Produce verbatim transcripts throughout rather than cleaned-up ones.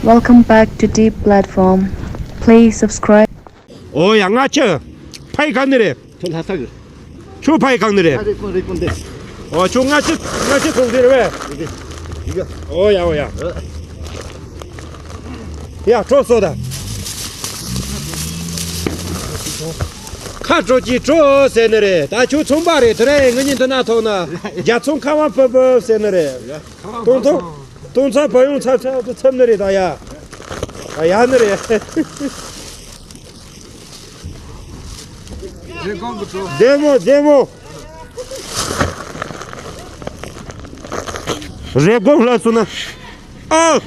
Welcome back to Deep Platform. Please subscribe. ཨོ་ཡ། ང་ཆུ་ཕའི་གང་ནི་རེད། ཁྱོད་ལྷ་ས་གི། ཁྱོད་ཕའི་གང་ནི་རེད། ཨ་རེ་ཀུན་རེ་ཀུན་འདི། ཨོ་ཁྱོད་ང་ཆུ་ང་ཆུ་ཚོང་འདི་རེད་བས། འདི་འདི། ཨོ་ཡ་ཨོ་ཡ། ཡ་གྲོ་སོ་ད། ཁ་གྲོ་གྱི་གྲོ་ཟེར་ནི་རེད། ད་ཁྱོད་ཚོང་པ་རེད། དེ་རེད། ངེད་གཉིས་འདི་ན་ཐོག་ན་རྒྱ་ཚོང་ཁ་བ་བབ་བབ་ཟེར་ནི་རེད། ཡ་ཁ་བ་སྟོང་ཚོང་སྟོང་ཚོང་བབ་ཡོང་ཚབ་ཚབ་ཏུ་ཚབ་ནི་རེད། ད་ཡ་ད་ཡ་ནི་རེད། རེ་སྐོང་གི་གྲོ། བདེ་མོ་བདེ་མོ། རེ་སྐོང་ལ་སུ་ན། ཨ།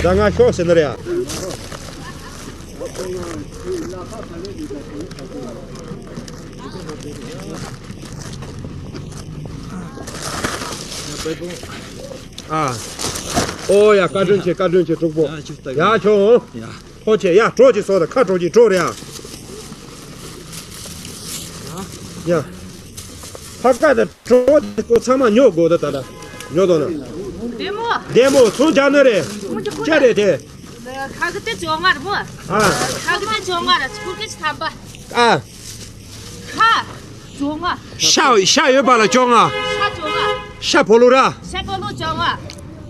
ད་ང་ཤོག་ཟེར་ནི་རེད་ཡ། ཨ། ཨོ་ཡ། བཀའ་དྲིན་ཆེ། བཀའ་དྲིན་ཆེ་གྲོགས་པོ། ཡ་ཁྱོད། ཡ་ཁྱོད། ཡ། ཐོག་ཆེ་ཡ། གྲོ་ཅིག་སོ་ད། ཁ་གྲོ་ཅིག་གྲོ་རེད་ཨ། ཡ། ཧ་ཀ་ད་གྲོ་ཅིག་ཚང་མ་ཉོ་དགོས་ད་ད་ད། ཉོ་དོ་ན། བདེ་མོ། བདེ་མོ་ཚོང་རྒྱག་ནི་རེད། ཚོང་རྒྱག་ཁོ་ཅི་རེད་དེ། ཁ་གི་དེ་བཅོ་ལྔ་རེད་མོ། ཨ། ཁ་གི་དེ་བཅོ་ལྔ་རེད། ཁུར་གི་ཅི་ཐམ་པ། ཨ། ཁ། བཅོ་ལྔ། ཤ་ཤ་ཡོད་པ་ལ་བཅོ་ལྔ། ཤ་བཅོ་ལྔ། ཤ་ཕོ་ལུ་ར། ཤ་ཕོ་ལུ་བཅོ་ལྔ།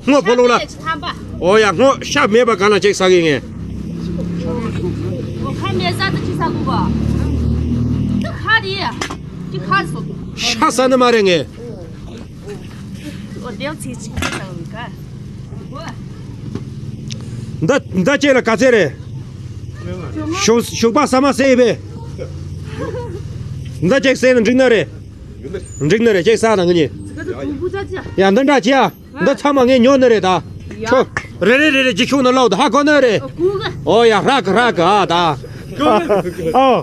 སྔོ་ཕོ་ལུ་ལ། ཤ་ཐམ་པ། ཨོ་ཡ། སྔོ་ཤ་མེད་པ་གང་ལ་ཅིག་ཟ་གི་ངས། ཁ་མེད་ཟ་དུ་ཅིག་ཟ་གོ་ག་ཁ་རེད། ཅིག་ཁ་སོ། ཤ་ཟ་ནི་མ་རེད་ངས། འོ་དེའང་ཚིག་ཅིག་ཅིག་ཟ་གོ་ག་འདི་འདི་ཅིག་ལ་ག་ཚད་རེད། ཞོགས་ཞོགས་པ་ཟ་མ་ཟས་ཡིན་པས། འདི་ཅིག་ཟས་ན་འགྲིག་ནི་རེད། འགྲིག་ནི་རེད། ཅིག་ཟ་ན་ང་གཉིས། ཡ་འདི་འདྲ་ཅིག་ཡ། འདི་ཚང་མ་ངས་ཉོ་ནི་རེད་ད། ཡ། ཁྱོད་རེ་རེ་རེ་རེ་རྗེས་ཤུགས་ནི་ལོག་ད་ཧ་གོ་ནི་རེད། ཨོ་ཡ། ཧྲ་གི་ཧྲ་གི་ཨ་ད། ཨོ།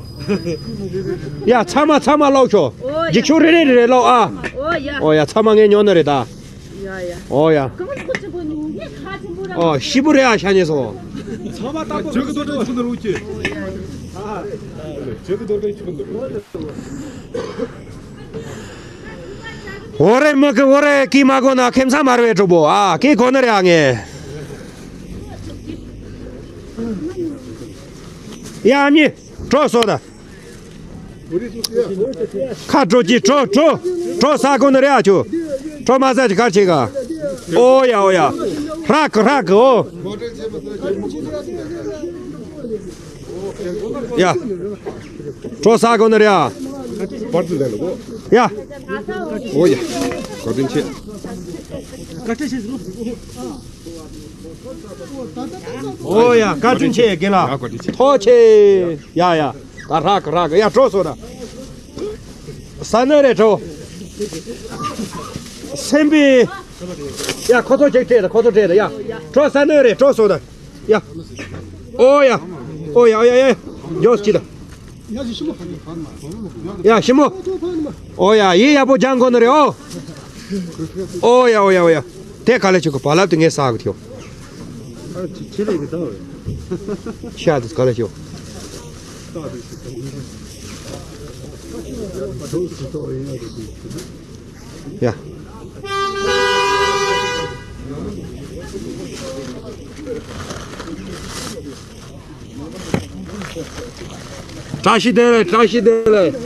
ཡ་ཚང་མ་ཚང་མ་ལོག་ཤོག་ཨོ་ཡ། རྗེས་ཤུགས་རེ་རེ་རེ་རེ་ལོག་ཨ། ཨོ་ཡ། ཨོ་ཡ། ཚང་མ་ངས་ཉོ་ནི་རེད་ད། ཡ་ཡ། ཨོ་ཡ། གང་ཁོ་ཆེན་པོ་ཉུང་ངས་ཁ་ཆེན་པོ་ར། ཨོ་ཤི་བུ་རེད་ཨ། ཤ་ཉེ་སོང་། ཚང་མ་ཏག་ཏག་ཇོ་གི་རྡོ་གྲ་ཆུ་ནི་རུ་ཅི། ཇོ་གི་རྡོ་གྲ་ཆུ་ནི་རུ། འོ་རེ་མི་གི་འོ་རེ་ཀི་མ་གོ་ན་ཁེམ་ས་མ་རེད་པས་གྲོགས་པོ་ཨ། ཀི་གོ་ནི་རེད་ཨ་ངས། ཡ་ཨ་མྱེས་གྲོ་སོ་ད། ཁ་གྲོ་གྱིས་གྲོ་གྲོ། གྲོ་ཟ་གོ་ནི་རེད་ཨ་ཁྱོད། གྲོ་མ་ཟ་ཅི་གར་བྱེད་ག་ཨོ་ཡ་ཨོ་ཡ། ཧྲ་གི་ཧྲ་གི་ཨོ། ཡ། གྲོ་ཟ་གོ་ནི་རེད་ཨ། ཡ། ཨོ་ཡ། བཀའ་དྲིན་ཆེ། ཨོ་ཡ། བཀའ་དྲིན་ཆེ་རྒན་ལགས། ཐོག་ཆེ། ཡ་ཡ། ད་རག་རག་ཡ་གྲོ་སོ་ར། ཟ་ནི་རེད་གྲོ། སེམས་པའི། ཡ་ཁོ་ཚོ་ཅིག་སྤྲད་ད། ཁོ་ཚོ་སྤྲད་ད། ཡ་གྲོ་ཟ་ནི་རེད་གྲོ་སོ་ད། ཡ། ཨོ་ཡ། ཨོ་ཡ་ཨོ་ཡ་ཡ། མགྱོགས་ཅི་ད། ཡ་ཞི་མོ། ཨོ་ཡ་ཡིད་ཡག་པོ་སྦྱང་དགོས་ནི་རེད་ཨོ། ཨོ་ཡ་ཨོ་ཡ་ཨོ་ཡ། དེ་ག་ལེ་ཆུ་གི་བ་ལབ་དེ་ངས་ཟ་གི་ཐིའོ། ཆི་ལེ་གི་ད་བས། ཤ་དེ་ག་ལེ་ཆུ། ཡ། བཀྲ་ཤིས་བདེ་ལེགས། བཀྲ་ཤིས་བདེ་ལེགས།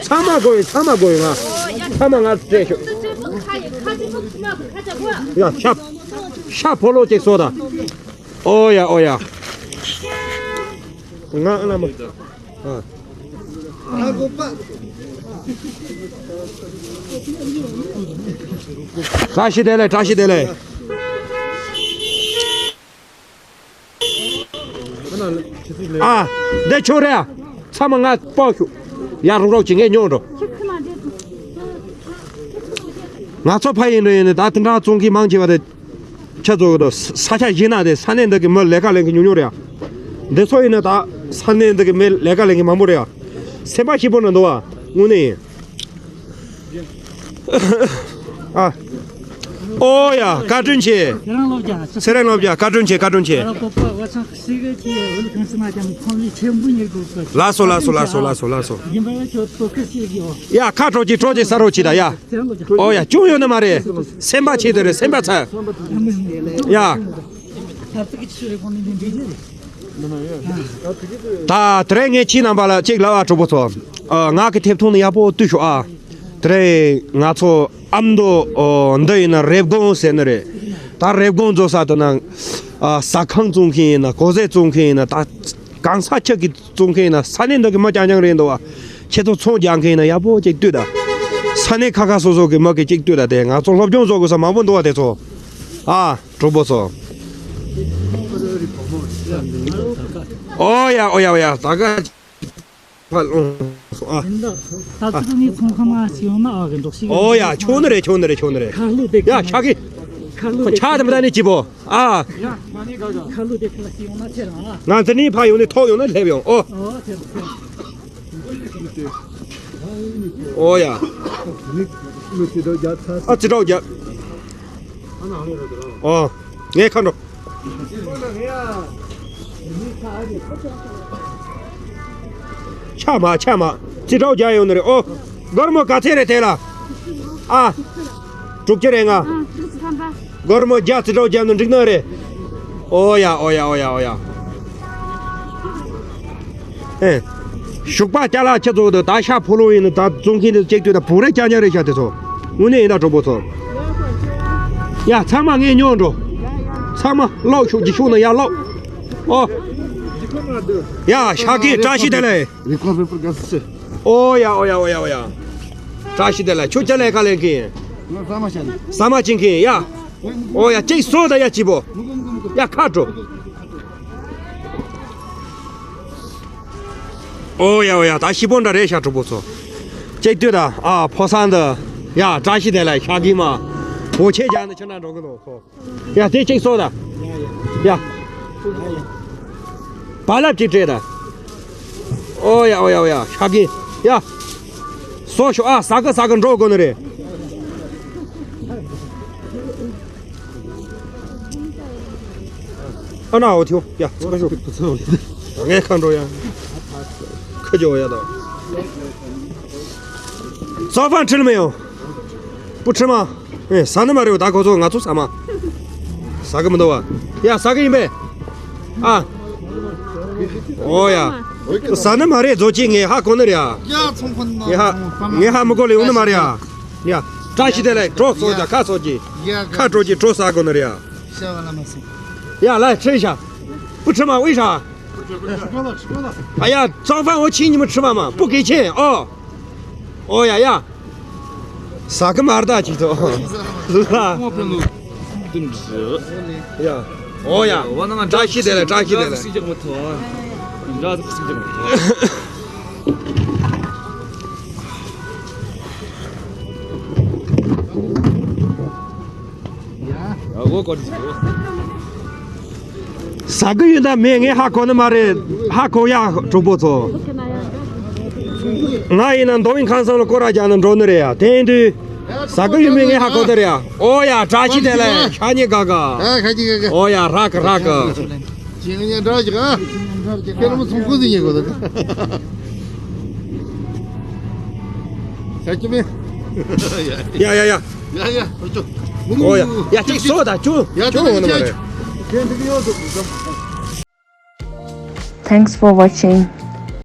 ཚང་མ་དགོས་ཡིན། ཚང་མ་དགོས་ཡིན། ང་ཚང་མ་ང་སྤྲད་ཤོག་ཡ་ཤ་ཤ་ཕོ་ལོ་ཅིག་གསོ་དང་། ཨོ་ཡ་ཨོ་ཡ། ང་ཨ་ན་མ། ཨ། བཀྲ་ཤིས་བདེ་ལེགས། བཀྲ་ཤིས་བདེ་ལེགས། ཨ། འདི་ཁྱོད་རེད་ཨ། ཚང་མ་ང་སྤོ་ཤོག་ཡ་རོགས་རོགས་ཀྱིས་ངས་ཉོ་འགྲོ། ང་ཚོ་ཕ་ཡིན་འགྲོ་ཡིན་ནི་ད་དེ་འདྲ་བཙོང་གི་མང་ཆེ་བ་དེ། ཁྱེད་ཚོ་གི་ས་ཆ་གཞན་ན་དེ་ས་གནས་འདི་གི་མི་ལས་ཀ་ལས་མཁན་ཉུང་ཉུང་རེད་ཨ། འདི་ཚོ་ཡིན་ན་ད་ས་གནས་འདི་གི་མི་ལས་ཀ་ལས་མཁན་མང་པོ་རེད་ཨ། སེམས་པ་སྐྱིད་པོ་ནི་འདུག་ཨ། དངོས་གནས་ཡིན། ཨ། ཨོ་ཡ། བཀའ་དྲིན་ཆེ། ཁྱེད་རང་སློབ་སྦྱོང་ཚེ་རིང་སློབ་སྦྱོང་བཀའ་དྲིན་ཆེ། བཀའ་དྲིན་ཆེ། ཨ་རོ་པོ་པོ་བ་ཚང་སི་གེ་ཅི་ཡ་འུ་ལ་གང་སི་མ་ཅང་ཁོང་ལི་ཆེན་པོ་ཉེར་དགོས་གོ། ལགས་སོ་ལགས་སོ་ལགས་སོ་ལགས་སོ་ལགས་སོ། ཡིན་པ་ཡ་ཁྱོད་ཏོ་ཁ་ཤེས་གི་ཡོ། ཡ་ཁ་དྲོ་ཅིག་དྲོ་ཅིག་ས་རོ་ཅིག་ད་ཡ། ཚེ་རིང་སློབ་སྦྱོང་། ཨོ་ཡ་ཅུང་ཡོད་ནི་མ་རེད། སེམས་པ་ཆེ་དེ་རེད། སེམས་པ་ཚ། ཡ། ད་ཙི་གི་ཆུ་རེ་ཁོང་ནི་འདི་འདྲི་རེད། ད་དེ་རིང་ངས་ཁྱེད་རྣམ་པ་ལ་གཅིག་ལབ་ཨ། གྲོགས་པོ་ཚོ། ཨ། ང་གི་ཐེབ་ཐོང་ནི་ཡག་པོ་བཏུས་ཤོག་ཨ། དེ་རིང་ང་ཚོ་ཨ་མདོ། ཨོ། འདི་ཡིན་ན་རེབ་གོང་ཟེར་ནི་རེད། ད་རེབ་གོང་འཛོ་ས་དེ་ན། ཨ། ཟ་ཁང་བཙོང་མཁན་ཡིན་ན། གོ་ཟས་བཙོང་མཁན་ཡིན་ན། ད་གང་ས་ཆ་གི་བཙོང་མཁན་ཡིན་ན། ས་གནས་འདི་གི་མི་རྐྱང་རྐྱང་རེད་འདུག་བ། ཁྱེད་ཚོ་ཚོང་རྒྱག་མཁན་ཡིན་ན་ཡག་པོ་གཅིག་བཏུས་ད། ས་གནས་ཁ་ཁ་སོ་སོ་གི་མི་གི་གཅིག་བཏུས་ད། དེ་ང་ཚོ་སློབ་སྦྱོང་བཟོ་དགོས་ས་མང་པོ་འདུག་བ་དེ་ཚོ། ཨ། གྲོགས་པོ་ཚོ། ཨོ་ཡ་ཨོ་ཡ་ཨོ་ཡ། ད་ག་ཕ་ལོང་སོང་ཨ། ད་ཚོད་ངའི་ཚོང་ཁང་མ་ཞིག་ཡོང་ན་ཨ་གི་འགྲོགས་ཤིག་ཨོ་ཡ། ཆོག་ནི་རེད། ཆོག་ནི་རེད། ཆོག་ནི་རེད། ཁ་ལོ་དེ་ཡ་ཁ་གི། ཁ་ལོ་ཁོ་དེ་ཆ་དེ་མི་ད་ནི་ཅི་པོ་ཨ། ཁ་ལོ་དེ་ཁ་ཞིག་ཡོང་ན་ཁྱེད་རང་ཨ། ང་འཛི་ནི་ཕ་ཡོང་ནི་ཐོག་ཡོང་ན་སླེབས་ཡོང་། ཨོ། ཨོ་ཁྱེད་རང་། ཨོ་ཡ། ཨ་ཙི་ཀྲོའུ་རྒྱབ། ཨོ། ངས་ཁ་འགྲོ། ཆ་མ་ཆ་མ། ཙི་ཀྲོའུ་རྒྱག་ཡོང་ནི་རེད། ཨོ། སྒོར་མོ་ག་ཚད་རེད་དེ་ལ། ཨ། དྲུག་ཅུ་རེ་ལྔ། ཨ། དྲུག་ཅུ་ཐམ་པ། སྒོར་མོ་བརྒྱ་ཙི་ཀྲོའུ་བརྒྱབ་ན་འགྲིག་ནི་རེད། ཨོ་ཡ་ཨོ་ཡ་ཨོ་ཡ་ཨོ་ཡ། ཨེ། ཞོགས་པ་ཅ་ལག་ཁྱེད་ཚོ་དང་ད་ཤ་ཕོ་ལོ་ཡིན་ན་ད་བཙོང་མཁན་དེ་ཅིག་ལྟོས་ད། བུ་རེ་རྐྱང་རྐྱང་རེད་ཤག་དེ་ཚོ། དངོས་གནས་ཡིན་ད་གྲོགས་པོ་ཚོ། ཡ་ཚང་མ་ངས་ཉོ་འགྲོ། ཚང་མ་ལོག་ཤོག་ཅིག་ཤོག་ན་ཡ་ལོག་ཨོ། ཡ་ཤ་གི་བཀྲ་ཤིས་བདེ་ལེགས། རི་ཀོན་ཕེ་པར་ག་སེ། ཨོ་ཡ་ཨོ་ཡ་ཨོ་ཡ་ཨོ་ཡ། བཀྲ་ཤིས་བདེ་ལེགས། ཁྱོད་ཅ་ལག་ག་ལེན་གི་ཡིན། ང་ཟ་མ་བྱས་ནས། ཟ་མ་བྱིན་གི་ཡིན་ཡ། ཨོ་ཡ་གཅིག་སོ་ད་ཡ་སྐྱིད་པོ། ཡ་ཁ་འགྲོ། ཨོ་ཡ་ཨོ་ཡ། ད་སྐྱིད་པོ་འདྲ་རེད་ཤག་གྲོགས་པོ་ཚོ། གཅིག་ལྟོས་ད། ཨ་ཕོ་གསར་འདི། ཡ་བཀྲ་ཤིས་བདེ་ལེགས། ཤ་གི་མ། བོ་ཆེ་རྒྱག་ནི་ཕྱི་ན་འགྲོ་གི་འདུག་ཁོ། ཡ་དེ་གཅིག་སོ་ད། ཡ། བ་ལབ་ཅིག་སྤྲད་ད། ཨོ་ཡ་ཨོ་ཡ་ཨོ་ཡ། ཤ་གི། ཡ། སོ་ཤོག་ཨ། ཟ་གི་ཟ་གི་འགྲོ་དགོས་ནི་རེད། ཨ་ན་འོ་ཐིའོ་ཡ། ཚོ་ཤོག་ངས་ཁ་འགྲོ་ཡ། ཁ་ཇོ་ཡ་ད། ཙོ་ཧྥང་ཁྲིལ་མེ་ཡོང་། པུ་ཁྲི་མ། ཨེ་ཟ་ནི་མ་རེད་ད་ཁོ་ཚོ། ང་ཚོ་ཟ་མ། ཟ་གི་མི་འདུག་བ། ཡ་ཟ་གི་ཡིན་པས། ཨ། ཨོ་ཡ། ཟ་ནི་མ་རེད་ཛོ་ཅི། ངས་ཧ་གོ་ནི་རེད་ཨ། ཡ་ཚོང་ཁང་ནང་ངས་ཧ། ཚོང་ཁང་ནང་ངས་ཧ་མི་གོ་ལེ་ཡོང་ནི་མ་རེད་ཨ། ཡ། བཀྲ་ཤིས་བདེ་ལེགས། གྲོགས་ཚོ་ཡ་ཁ་ཚོ་ཅི། ཡ་ཁ་གྲོ་ཅི་གྲོ་ཟ་གོ་ནི་རེད་ཨ། ཤ་བ་ལ་མ་སོང་། ཡ་ལ་ཁྲེ་ཤ། པུ་ཁྲི་མ་ཝི་ཤ། ཨ་ཡ་ཙོང་ཧྥང་འོ་ཆི་ཉི་མ་ཁྲི་མ་མ་པུ་གེ་ཆེན་ཨོ། ཨོ་ཡ་ཡ། ཟ་གི་མ་རེད་ད་ཅིག་ཏོ། ལ། ཡ། ཨོ་ཡ། བཀྲ་ཤིས་བདེ་ལེགས། བཀྲ་ཤིས་བདེ་ལེགས། ཟ་གི་ཡོད་ད་མེད་ངས་ཧ་གོ་ནི་མ་རེད། ཧ་གོ་ཡ་གྲོགས་པོ་ཚོ། ང་ཡིན་ན་མདོ་དབུས་ཁམས་གསུམ་ལ་སྐོར་ར་རྒྱག་ནི་འགྲོ་ནི་རེད་ཡ། དེ་ཡིན་དུས་ཟ་གི་ཡོད་མེད་ངས་ཧ་གོ་ནི་རེད་ཡ། ཨོ་ཡ་བཀྲ་ཤིས་བདེ་ལེགས། ཤ་ཉེ་དགའ་དགའ། ཨོ་ཡ་རག་གི་རག་གི། ཅི་ནི་ཉན་འདྲ་ཅིག་ཨ། ཁྱེད་རང་ཚོང་ཁུ་ཟིན་ཉེ་གོ་ད། ཤ་ཅི་མེད། ཡ་ཡ་ཡ། ཡ་ཡ་ཨོ་ཅོ། ཨོ་ཡ་ཡ་གཅིག་སོ་ད་ཅུང་ཅུང་འོང་ནི་མ་རེད། Thanks for watching.